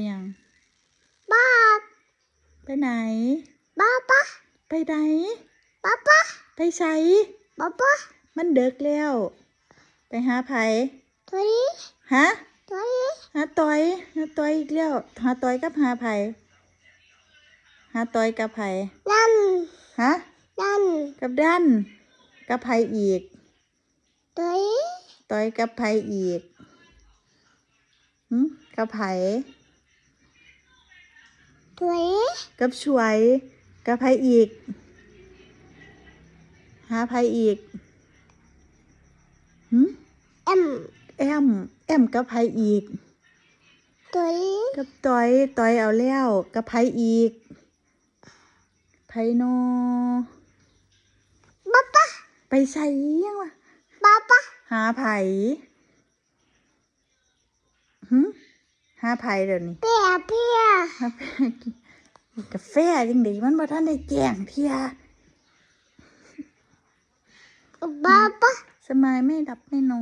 ຫຍັງ? ບາບ ໄປໃນ? ບາບາ ໄປໃນ? ບາບາ ໄປໃສ? ບາບາ ມັນເດິກແລ້ວ ໄປຫາໃຜ? ໂຕຍ ຮະ? ໂຕຍ ຫາໂຕຍ ຫາໂຕຍອີກແລ້ວ ຫາໂຕຍກັບຫາໃຜ? ຫາໂຕຍກັບໃຜ? ດັນ ຮະ? ດັນ ກັບດັນ ກັບໃຜອີກ? ໂຕຍ ໂຕຍກັບໃຜອີກ? ຫຶ? ກັບໃຜ? ໂຕຍ ກັບສວຍ ກັບໃຜອີກ? ຫາໃຜອີກ? ຫຶ? ແອມ ແອມ ແອມກັບໃຜອີກ? ໂຕຍ ກັບໂຕຍ ໂຕຍເອົາແລ້ວ ກັບໃຜອີກ? ໃຜນໍ? ບາບາ ໄປໃສຫຍັງວະ? ບາບາ ຫາໃຜ? ຫຶ? ຫາໃຜດຽວນີ້? ເປຍ ເປຍ ຫາແປກິນກາແຟຈັ່ງໃດ ມັນບໍ່ທັນໄດ້ແຈ້ງເທື່ອ. ບາບາ ສະມາຍ ແມ່ຫຼັບແນ່ນອນ.